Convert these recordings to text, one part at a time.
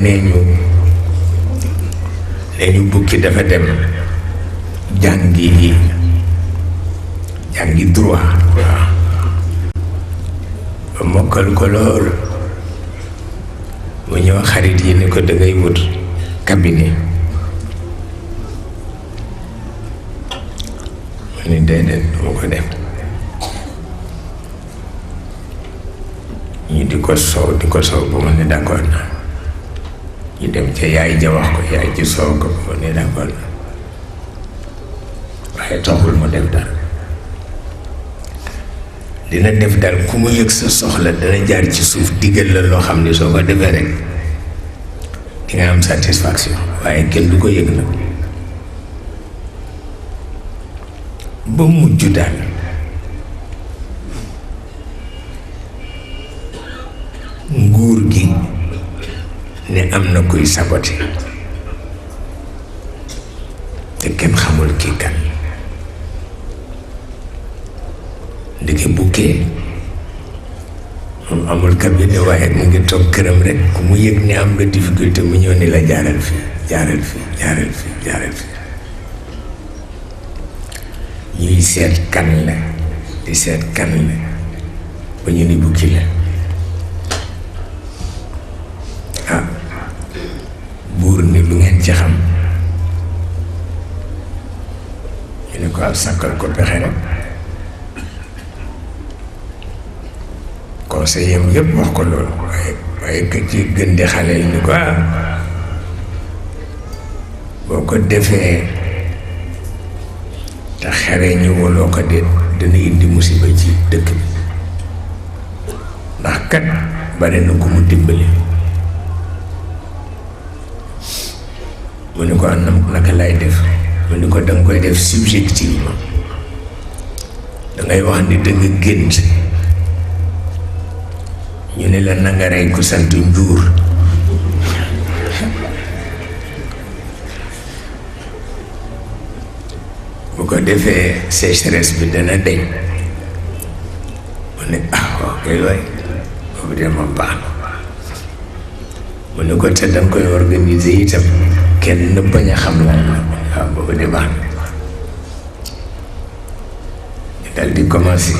Neniou Bouki Dafa Deme Diangui Droit waaw ba mokkal ko lool mu ñëw xarit yi ni ko dangay wut cabinet mu ni déedéet duma ko def ñu di ko soow ba mu ne d'accord na ñu dem ca yaay ja wax ko yaay ji soow ko ba mu ne d'accord na waaye taxul mu def dara dina def daal ku mu yëg sa soxla dana jaar ci suuf diggal la loo xam ne soo ko defee rek di nga am satisfaction waaye kenn du ko yëg nag ba mujj daal nguur gi ne am na kuy saboté te kenn xamul kii kan ndeke bukkee moom amul cabinet waaye mu ngi toog këram rek ku mu yëg ne am nga difficulté mu ñëw ni la jaaral fi ñuy seet kan la di seet kan la ba ñu ni bukki la ah buur ni lu ngeen ci xam ñu ne ko ab sàkkal ko pexe rek conseiller am yëpp wax ko loolu waaye ka ci gën di xale yi ni ko boo ko defee te xere ñu woloo ko de dana indi musiba ci dëkk bi ndax kat bare na ko mu dimbali mu ni ko anam naka lay def mu ni ko danga koy def subjectivement dangay wax ni danga gént ñu ne la nanga rey ku sant Njuur bu ko defee sécheresse bi dana deñ mu ne waaw kay waay boobu de ma baax na mu ne ko te danga koy organiser itam kenn bañ a xam lan la waaw boobu de baax na ñu dal di commencé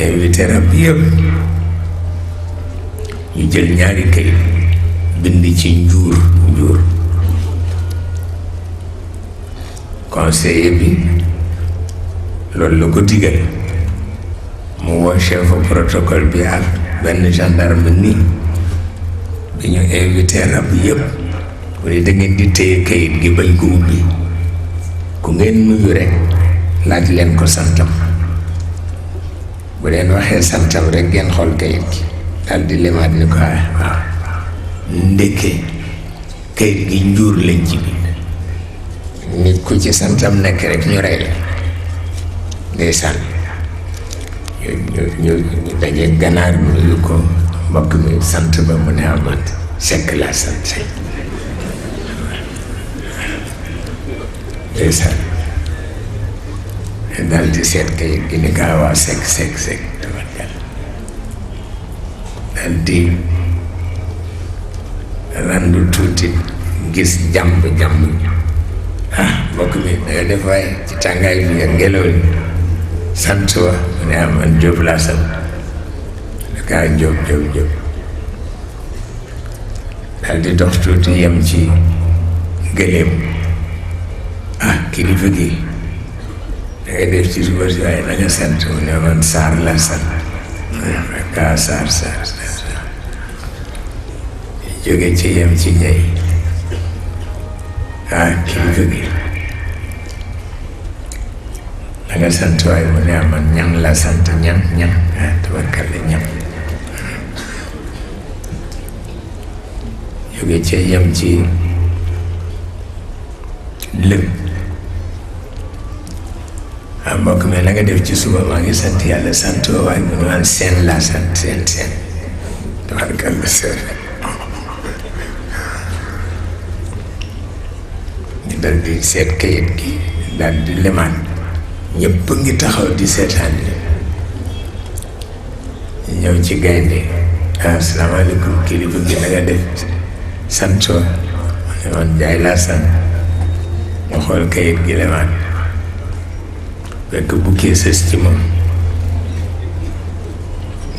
invité rab yëpp ñu jël ñaari kayit bind ci njuur conseiller bi loolu la ko digal mu woo chef protocole bi ak benn gendarme nii bi ñu invité rab yëpp mu ne da ngeen di téye kayit gi bañ ko ubbi ku ngeen nuyu rek laaj leen ko santam bu leen waxee santam rek ngeen xool kayit gi daal di lemaat ni ko waaw ndeke kayit gi njuur lañ ci bind nit ku ci santam nekk rek ñu rey la ndeysaan ñu daje ganaar nuyu ko mbokk mi sant ba mu ne amat sekk laa sant ndeysaan daal di seet kayit gi ni kaa waa sekk daal di randu tuuti gis jàmb mbokk mi danga def waaye ci tàngaay bi nga ngelaw li sant wa mu ne man Jóob laa sant dakaa Jóob daal di dox tuuti yem ci gëléem kilifa gi dangay def ci suba si waaye na nga sant mu ne man Saar laa sant dakaa Saar jóge ci yem ci ñay kilifa gi da nga sant waaye mu ne man ñan la sant ñan tabarkalla ñan jóge ci yem ci lëg mbokk mi la nga def ci suba maa ngi sant yàlla sant waaye mu ne man seen laa sant seen tabarkalla seen dal di seet kayit gi dal di lemaat ñëpp ngi taxaw di seetaan ñëw ci gaynde asalaamaaleykum kilifa gi na nga def santoo man jaay laa sant ñu xool kayit gi lemaat fekk bukki sës ci moom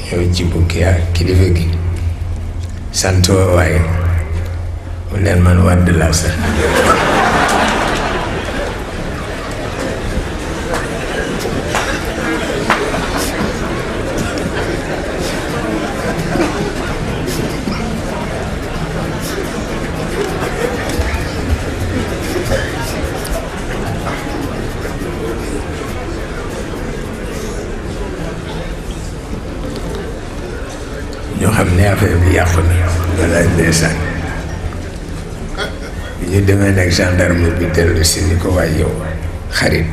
ñëw ci bukki ak kilifa gi santoo waaye mu leen man Wàdd laa sant ñoo xam ne affaire bi yàqu na walla ndeysaan bi ñu demee nag gendarme bi dellu si ni ko waay yow xarit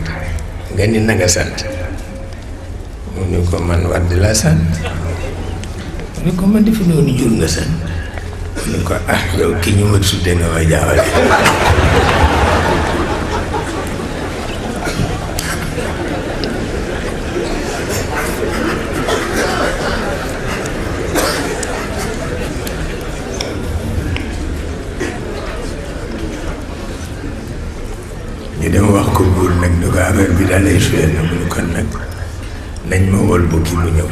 nga ni na nga sant mu ni ko man Wàdd laa sant mu ni ko man defe noonu jur nga sant mu ni ko ah yow ki ñu ma tudde nga ma jaawale ñu dem wax ko buur nag ni ko affaire bi daal lay joué na mu ni kon nag nañ ma wol bukki mu ñëw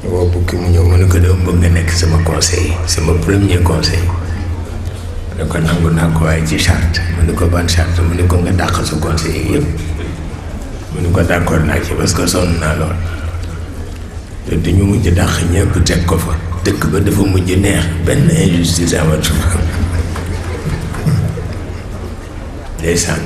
ñu woo bukki mu ñëw mu ni ko dama bëgg nga nekk sama conseil sama premier conseil mu ni ko nangu naa ko waaye ci charte mu ni ko ban charte mu ni ko nga dàq sa conseil yëpp mu ni ko d'accord naa ci parce que sonn naa lool te duñu mujj dàq ñëpp teg ko fa dëkk ba dafa mujj neex benn injustice amatu ndeysaan